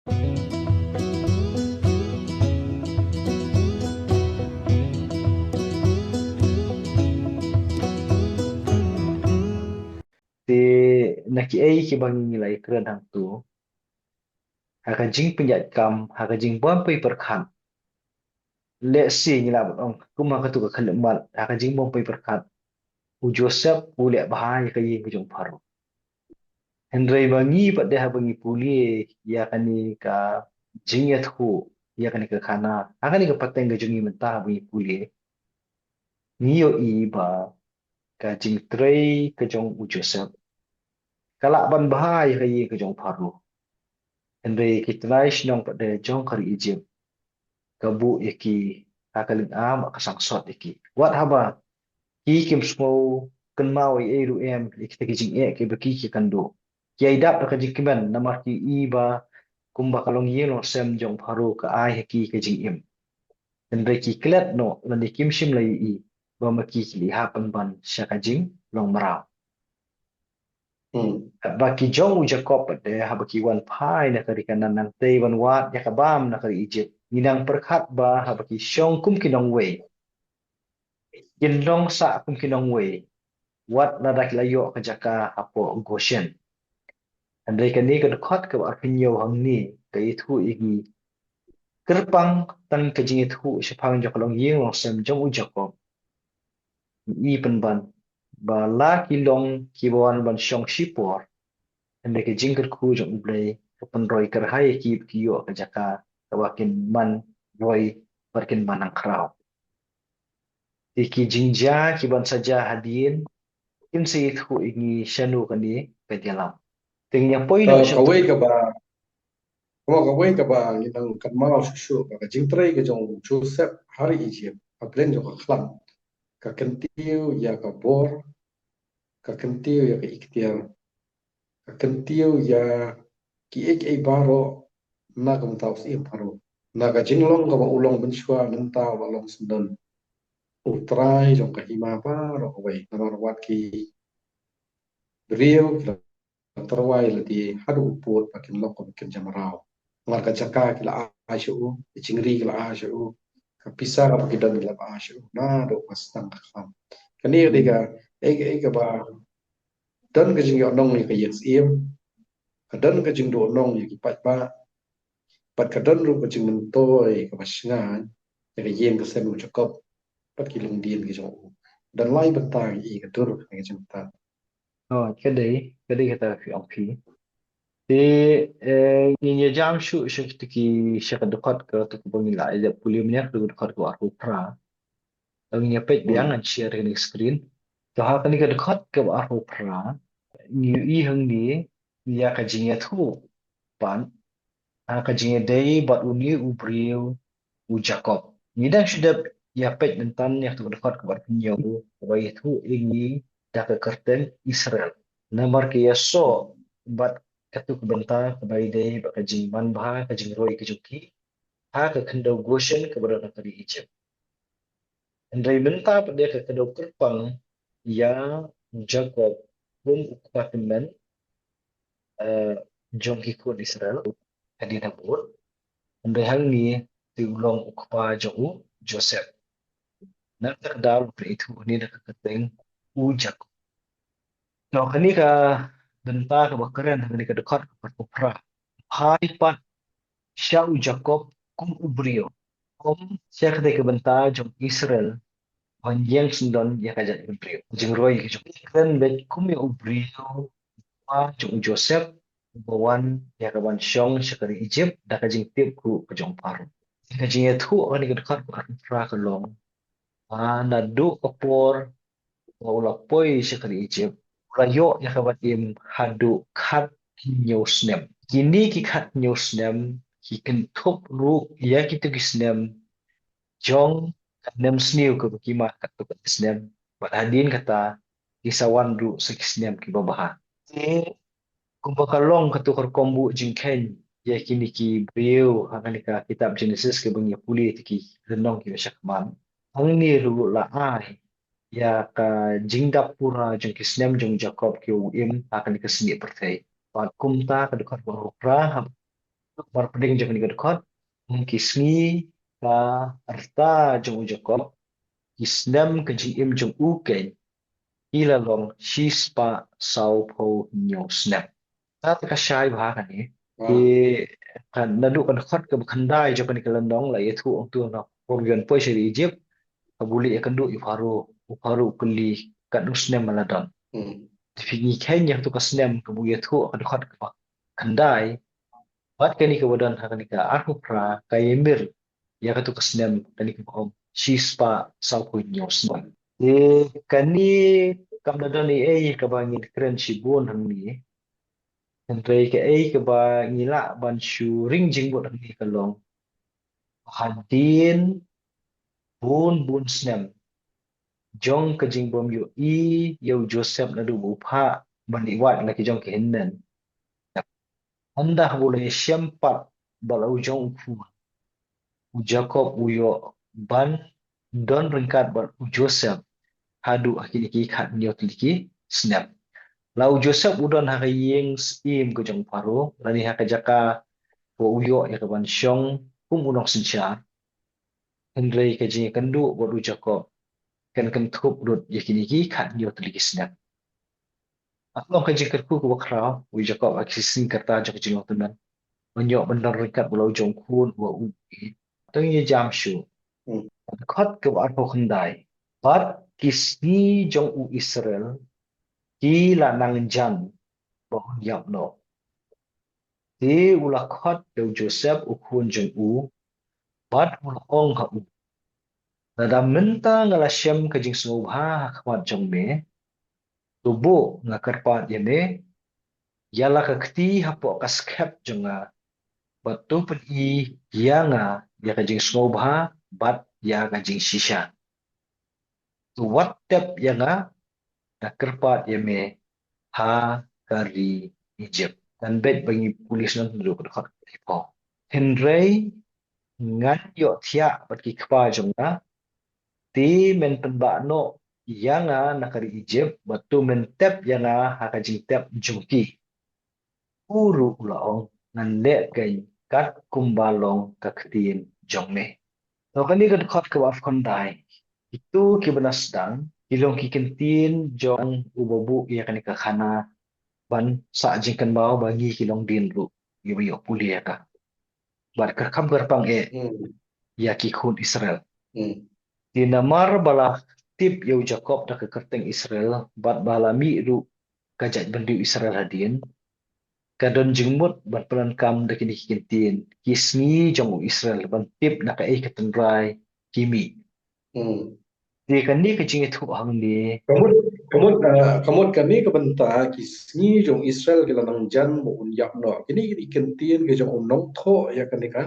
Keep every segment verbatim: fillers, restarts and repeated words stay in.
Te na kiei kiba ngi la ïakren hangto, ha ka jingpynïaid kam, ha ka jingbym poi pyrkhat. Lehse ngi lah ban ong kum ha kato ka khyllipmat, ha ka jingbym poi pyrkhat, u Joseph u leh bha ïa ka ïing ka jong u Pharaoh. Hynrei ma ngi pat de haba ngi pule ïa kane ka jingïathuh ïa kane ka khana, ha kane ka pateng ka jong ngi mynta haba ngi pule, ngi ïohi ba ka jingtrei ka jong u Joseph ka lah ban bha ïa ka ïing ka jong u Pharaoh. Hynrei ki tnai shnong pat de jong ka ri Egypt ka buh ïa ki ha ka lynga bad ka sangsot ïa ki. Wat haba ki kim sngewkynmaw ei ei ruh em ïa kita ki jingeh kiba ki ki kynduh. Ki ïai dap da ka jingkmen namar ki i ba kumba ka longïing longsem jong u Pharaoh ka ai ha ki ka jingim. Hynrei ki klet noh lane kim shym la ïohi ba ma ki ki la hap pynban sha ka jinglong mraw. Hmm. Katba ki jong u Jakob pat de haba ki wan phai na ka ri Kanaan nangtei ban wad ïa ka bam na ka ri Egypt, ngi nang pyrkhat ba haba ki shong kum ki nongwei, kin long sah kum ki nongwei wat lada ki la ïoh ka jaka hapoh Goshen. Hynrei kane ka dkhot kaba arphew hynñiew hangne ka ïathuh ïa ngi kyrpang tang ka jingïathuh shaphang jong ka longïing longsem jong u Jakob. Ngi i pynban ba la ki long kiba wan ban shong shipor, hynrei ka jingkyrkhu jong U Blei ka pynroi kyrhai ïa ki ba ki ïoh ka jaka kaba kin man roi bad kin man nang khraw. Te ki jingjia kiban sa jia hadien kin sa ïathuh ïa ngi shano kane ka jingïalam. Te ngin ïa poi noh sha kawei kaba, kawei kaba ngi nang kynmaw shuh shuh ba ka jingtrei ka jong u Joseph ha ri Egypt ha pdeng jong ka khlam ka kyntiew ïa ka bor, ka kyntiew ïa ka iktiar, ka kyntiew ïa kiei kiei baroh na ka bynta u syiem Pharaoh. Na ka jinglong kaba u long mynshuwa mynta u la long syndon u trai jong ka hima baroh kawei. Namar wat ki briew ki la tyrwa ïa lade haduh u pud ba kin long kum ki kynja mraw. Namar ka jaka ki la ai sha u, ki jingri ki la ai sha u, ka pisa kaba ki don ki la ai sha u naduh ba sdang ka khlam. Kane ka dei ka, ei, ei kaba don ka jingïohnong ïa ka ïing syiem, ka don ka jingduhnong ïa ki paidbah, bad ka don ruh ka jingmyntoi kaba shngaiñ ïa ka ïing ka sem u Jakob bad ki longdien ki jong u. Don lai bynta ïa ka dur ka jingmyntoi. Oh, ka dei, ka dei kata phi ong phi. Te, eh, ngin ïa jam shuh sha kito ki, sha ka dkhot kato kaba ngi la ïa pule mynne, ka dkhot kaba arphew phra. Te ngin ïa peit biang, hmm, ngan share kane ka screen. Te ha kane ka dkhot kaba arphew phra, ngi ïohi hangne ïa ka jingïathuh pat ha ka jingïadei bad une u briew u Jakob. Ngi dang shu dep ïa peit mynta ïa kato ka dkhot kaba arphew hynñiew kaba ïathuh ïa ngi da ka kyrteng Israel. Namar ka ïasoh bad kato ka bynta kaba ïadei bad ka jingmanbha, ka jingroi ka jong ki ha ka khyndew Goshen kaba don ha ka ri Egypt. Hynrei mynta pat de ka, ka dei kyrpang ïa u Jakob kum u kpa tymmen, eh, jong ki khun Israel, ka dei na bud. Hynrei hangne te u long u kpa jong u Joseph. Na kata ka daw u la ïathuh hangne da ka kyrteng u Jakob. Te kane ka bynta kaba kren hangne ka dkhot kaba arphew phra. Phai pat sha u Jakob kum u briew. Ym sha katei ka bynta jong Israel ban ïeng syndon ïa ka jaitbynriew. Jingroi ka jong u. Kren beit kum ïa u briew, u kpa jong u Joseph, uba wan ïa ka ban shong sha ka ri Egypt da ka jingtip ruh ka jong u Pharaoh. Ka jingïathuh kane ka dkhot kaba arphew phra ka long ba naduh ka por ba u la poi sha ka ri Egypt, u la ïoh ïa ka ban im haduh khathynñiew snem. Kine ki khathynñiew snem ki kynthup ruh ïa kito ki snem jong ka nemsniew kaba ki mad katto katne snem, bad hadien kata ki sa wan ruh sa ki snem kiba bha. Te kumba ka long kato ka rukom buh jingkheiñ ïa kine ki briew ha kane ka kitab Genesis kaba ngi ïa pule te ki lynnong kiba shakhmat. Hangne ruh la ai ïa ka jingdap pura jong ki snem jong u Jakob kiba u im ha kane ka snieh pyrthei. Bad kumta ka dkhot kaba arphew phra ha Mar pdeng jong kane ka dkhot, ki sngi ka rta jong u Jakob, ki snem ka jingim jong u keiñ, ki la long shispah sawphew hynñiew snem. Kata ka shai bha kane. Ki, ka naduh ka dkhot kaba khyndai jong kane ka lynnong la ïathuh hangto na por ba u wan poi sha ri Egypt, kaba u leit ïakynduh ïa u Pharaoh, u Pharaoh u kylli katno snem ba la don. Te phi ngi kheiñ ïa kato ka snem kaba u ïathuh ha ka dkhot kaba khyndai, bad kane kaba don ha kane ka arphew phra ka ïamir ïa kato ka snem, kane kaba ong shispah sawphew hynñiew snem. Te kane kam da don ei ei kaba ngin kren shibun hangne. Hynrei kaei kaba ngi lah ban shu ring jingmut hangne ka long, hadien bun bun snem jong ka jingbym ïohi ïa u Joseph naduh ba u phah ban leit wad la ki jong ki hynmen, ynda haba u la ïashem pat bad la u jong u khun, u Jakob u ïoh ban don ryngkat bad u Joseph haduh ha kine ki khathynñiew tylli ki snem. La u Joseph u don ha ka ïing syiem ka jong u Pharaoh, lane ha ka jaka ba u ïoh ïa ka ban shong kum u nongsynshar. Hynrei ka jingïakynduh bad u Jakob kan kynthup lut ïa kine ki khathynñiew tylli ki snem. Ka long ka jingkyrkhu kaba khraw u Jakob ha ki sngi ka rta jong ka jinglong tymmen, ban ïoh ban don ryngkat bad la u jong u khun uba u ïeit. Te ngin ïa jam shuh. Ka dkhot kaba arphew khyndai. Bad ki sngi jong u Israel ki la nang jan ba un ïap noh. Te u la khot ïa u Joseph u khun jong u, bad u la ong ha u, lada mynta nga la shem ka jingsngewbha ha khmat jong me, to buh nga kyrpad ïa me ïa la ka kti hapoh ka skhem jong nga, bad to pyni ïa nga ïa ka jingsngewbha bad ïa ka jingshisha. To wat tep ïa nga, nga kyrpad ïa me ha ka ri Egypt. Ngan beit ba ngi pule shuh naduh ka dkhot kaba arphew. Hynrei ngan ïoh thiah bad ki kpa jong nga, te men pynbah noh ïa nga na ka ri Egypt, bad to men tep ïa nga ha ka jingtep jong ki. U ruh u la ong, ngan leh keiñ kat kumba long ka ktien jong me. To kane ka dkhot kaba arphew khyndai. Kito kiba na sdang ki long ki ktien jong uba buh ïa kane ka khana, ban sah jingkynmaw ba ngi ki longdien ruh ngi ba ïoh pule ïa ka. Bad kyrkhu kyrpang eh ïa ki khun Israel. Te namar ba la tip ïa u Jakob da ka kyrteng Israel, bad ba la mih ruh ka jaitbynriew Israel hadien, ka don jingmut ban pyndonkam da kine ki ktien, ki sngi jong u Israel, ban tip na kaei ka tynrai ki mih. Te kane ka jingïathuh hangne. Ka mut, ka mut, ah, ka mut kane ka bynta ki sngi jong Israel ki la nang jan ba un ïap noh. Kine ki ktien ki jong u nongthoh ïa kane ka.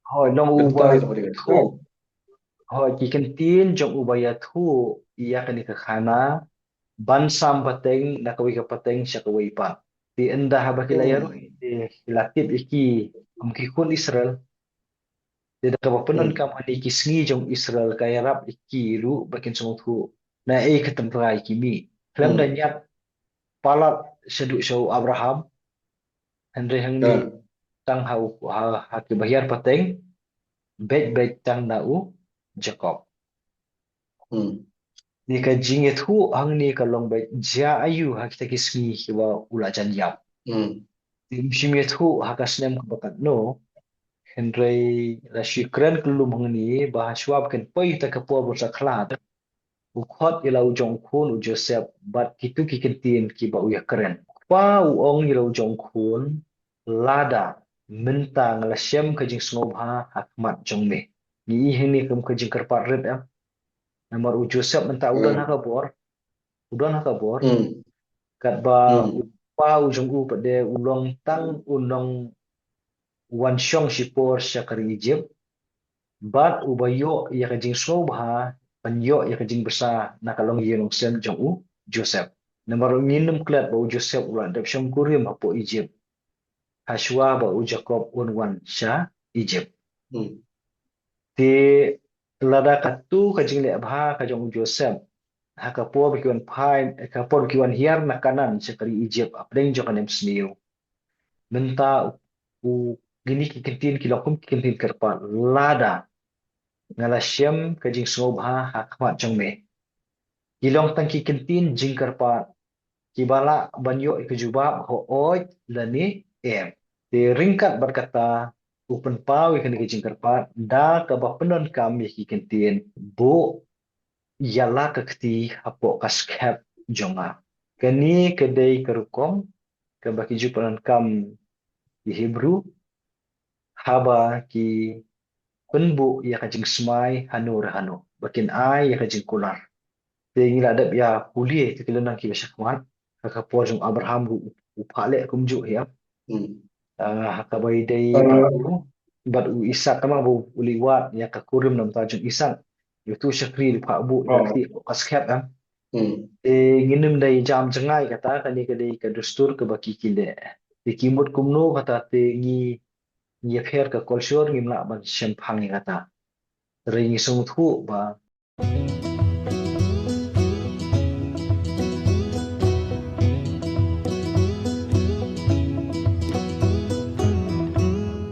Hooid, long uba ïathuh. Hooid, ki ktien jong uba ïathuh ïa kane ka khana, ban sam pateng na kawei ka pateng sha kawei pat. Te ynda haba ki la ïaroh, te ki la tip ïa ki kum ki khun Israel. Te da kaba pyndonkam hangne ki sngi jong Israel ka ïarap ïa ki ruh ba kin sngewthuh na ei ka tynrai ki mih. Khlem da ñiad palat shaduh sha u Abraham, hynrei hangne tang ha u, ha, ha kiba hiar pateng, beit beit tang na u Jakob. Te ka jingïathuh hangne ka long beit jia aiu ha kita ki sngi kiba u la jan ïap. Te um shym ïathuh ha ka snem kaba katno, hynrei la shu kren kyllum hangne ba ha shuwa ba kin poi ha ka por ba sa khlad, u khot ïa la u jong u khun u Joseph bad kito ki ktien kiba u ïakren. Kpa u ong ïa la u jong u khun, lada mynta nga la shem ka jingsngewbha ha khmat jong me. Ngi i hangne kum ka jingkyrpad rit, em. Namar u Joseph mynta u don ha ka bor. U don ha ka bor. Katba u kpa u jong u pat de u long tang u nongwan shong shipor sha ka ri Egypt. Bad uba ïoh ïa ka jingsngewbha ban ïoh ïa ka jingbsa na ka longïing longsem jong u Joseph. Namar ngin ym klet ba u Joseph u la dep shongkurim hapoh Egypt ha shuwa ba u Jakob un wan sha Egypt. Te lada katu ka jingleh bha ka jong u Joseph ha ka por ba ki wan phai, ha ka por ba ki wan hiar na Kanaan sha ka ri Egypt hapdeng jong ka nemsniew. Mynta u, u kini ki kyntien ki long kum ki kyntien kyrpad lada nga la shem ka jingsngewbha ha khmat jong me. Ki long tang ki kyntien jingkyrpad kiba lah ban ïoh ïa ka jubab hooid lane em. Te ryngkat bad kata u pynpaw ïa kane ka jingkyrpad da kaba pyndonkam ïa ki kyntien buh ïa la ka kti hapoh ka skhem jong nga. Kane ka dei ka rukom kaba ki ju pyndonkam ki Hebru haba ki pynbuh ïa ka jingsmai hano re hano ba kin ai ïa ka jingkular. Te ngi la dep ïa pule te ki lynnong kiba shakhmat ha ka por jong Abraham ruh u phah leh kumjuh ïa. Ah, ha kaba ïadei bad u, bad u Isak, tangba u leh wad ïa ka kurim namar jong Isak. Ïa utu u shakri u phah buh ïa ka kti ka skhem em. Te ngin ym dei jam jngai kata, kane ka dei ka dustur kaba ki ki leh. Te ki mut kumno kata te ngi ngi ïapher ka culture, ngim lah ban shemphang ïa kata. Hynrei ngi sngewthuh ba